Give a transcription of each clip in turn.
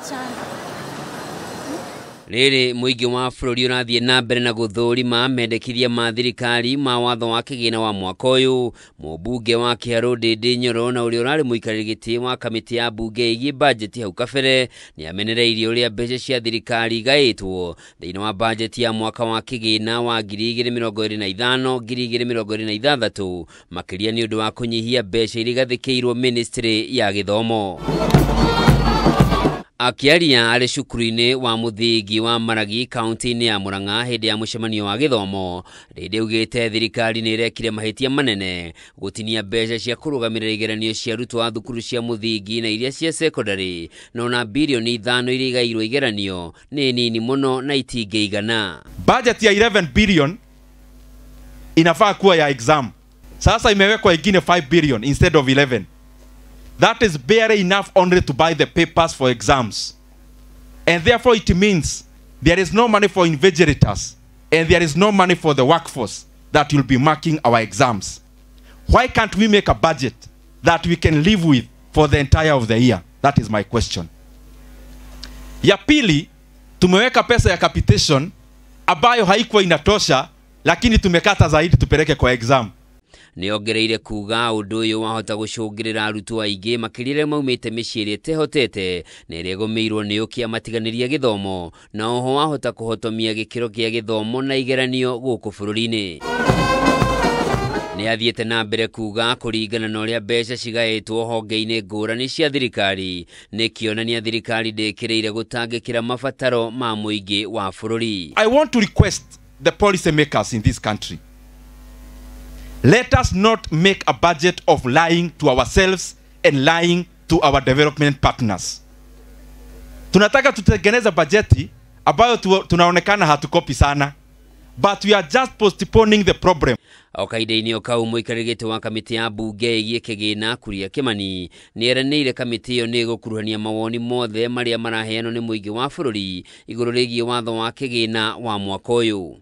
Sana. Rĩrĩ mũingĩ wa bũrũri ũrathiĩ na mbere na gũthũrima mendekithia ma thirikari ma watho wa kĩgĩna wa mwaka ũyũ, mũmbunge wa Kĩharũ Ndĩndĩ Nyoro na ũrĩa ũrarĩ mũikarĩri gĩtĩ wa kamĩtĩ ya mbunge ĩgiĩ bajeti hau kabere nĩamenereirie ũrĩa mbeca cia thirikari igaĩtwo thĩinĩ wa bajeti ya mwaka wa kĩgĩna wa 2025 2026 makĩria nĩ ũndũ wa kũnyihia mbeca iria igathĩkĩirwo ministry ya gĩthomo. Akĩaria arĩ cukuru-inĩ wa mũthingi wa Maragi kaunti-inĩ ya Murang'a hĩndĩ ya mũcemanio wa gĩthomo, Ndĩndĩ augĩte thirikari nĩ ĩrekire mahĩtia manene gũtinia mbeca cia kũrũgamĩrĩra igeranio cia arutwo a thukuru cia mũthingi na iria cia secondary, na ona bilioni 5 iria igairwo igeranio nĩ nini mũno na itingĩigana. Budget ya 11 billion inafaa kuwa ya exam. Sasa imewekwa ingine 5 billion instead of 11. That is barely enough only to buy the papers for exams. And therefore it means there is no money for invigilators and there is no money for the workforce that will be marking our exams. Why can't we make a budget that we can live with for the entire of the year? That is my question. Ya pili, tumeweka pesa ya capitation ambayo haikuwa inatosha, lakini tumekata zaidi tupeleke kwa exam. Nĩongereire kuga ũndũ ũyũ wahota gũcũngĩrĩra arutwo aingĩ makĩria arĩa maumĩte mĩciĩ ĩrĩa ĩtehotete na ĩrĩa ĩgũmĩirwo nĩ ũkĩa matiganĩria gĩthomo, na oho wahota kũhotomia gĩkĩro kĩa gĩthomo na igeranio gũkũ bũrũri-inĩ. Nĩathiĩte na mbere kuga kũringana na ũrĩa mbeca cigaĩtwo honge-inĩ ngũrani cia thirikari nĩkĩonania thirikari ndĩkĩrĩire gũtangĩkĩra mabataro ma mũingĩ wa bũrũri. I want to request the policy makers in this country. Let us not make a budget of lying to ourselves and lying to our development partners. Tunataka tutengeneze bajeti ambayo tunaonekana hatukopi sana, but we are just postponing the problem. O kahinda-inĩ o kau mũikarĩri gĩtĩ wa kamĩtĩ ya mbunge ĩgiĩ kĩgĩna Kuria Kĩmani nĩeranĩire kamĩtĩ ĩyo nĩ ĩgũkuruhania mawoni mothe marĩa maraheanwo nĩ mũingĩ wa bũrũri igũrũ rĩgiĩ watho wa kĩgĩna wa mwaka ũyũ.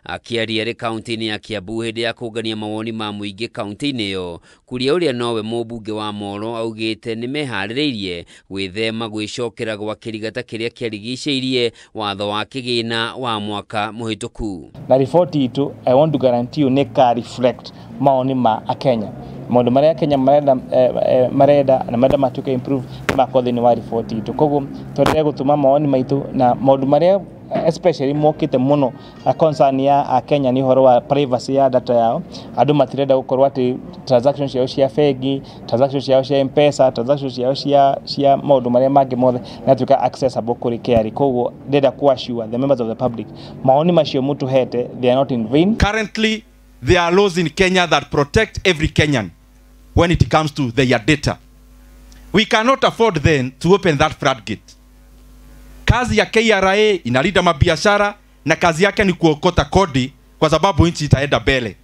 Akĩaria arĩ kaunti-inĩ ya Kiambu hĩndĩ ya kũngania mawoni ma mũingĩ kaunti-inĩ ĩyo, Kuria ũrĩa nowe mũmbunge wa Moro augĩte nĩmeharĩrĩirie gwĩthema gwĩcokera gwa kĩrigata kĩrĩa kĩarigicĩirie watho wa kĩgĩna wa mwaka mũhĩtũku. Na riboti itũ, I want to guarantee you nĩ ka reflect maoni ma Akenya. Maũndũ marĩa Kenya marenda na marenda matuĩke improve nĩ makorwo thĩinĩ wa riboti itũ. Koguo twendelee gũtũma mawoni maitũ na maũndũ marĩa especially mokĩte mũno concern ya Akenya nĩ ũhoro wa privacy ya data yao. Andũ matirenda gũkorwo atĩ transaction ciao cia bengi, transaction ciao cia M-Pesa, transaction ciao cia maũndũ marĩa mangĩ mothe nĩyatuĩka accessible kũrĩ KRA. Koguo ndĩrenda ku assure the members of the public maoni macio mũtũhete, they are not in vain. Currently there are laws in Kenya that protect every Kenyan when it comes to their data. We cannot afford then to open that floodgate. Kazi ya KRA inalinda mabiashara na kazi yake ni kuokota kodi kwa sababu nchi itaenda mbele.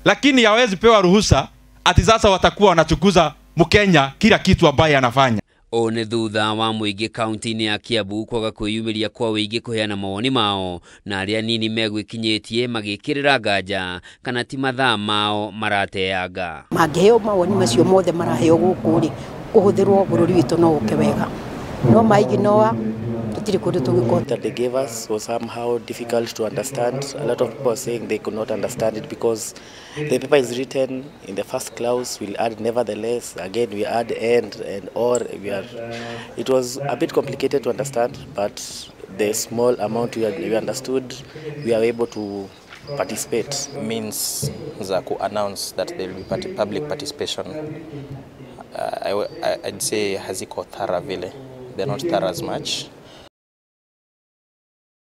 Lakini hawezi pewa ruhusa ati sasa watakuwa wanachunguza Mkenya kila kitu ambaye anafanya. Ũũ nĩ thutha wa mũingĩ kaunti-inĩ ya Kiambu kwaga kwĩyumĩria kwa wĩingĩ kũheana mawoni mao na arĩa anini megwĩkinyĩtie magĩkĩrĩra nganja kana ti mathaa mao marateanga. Mangĩheo mawoni macio mothe maraheo gũkũ rĩ, kũhũthĩrwo bũrũri witũ no ũke wega. No maiginoa tũtirĩ kũndũ tũngĩkorwo. That they gave us was somehow difficult to understand. A lot of people are saying they could not understand it because the paper is written in the first clause, we'll add nevertheless, again we add and or. It was a bit complicated to understand, but the small amount we understood, we are able to participate. Means za ku announce that there will be public participation, I'd say haziko thorough vile. They're not thorough as much.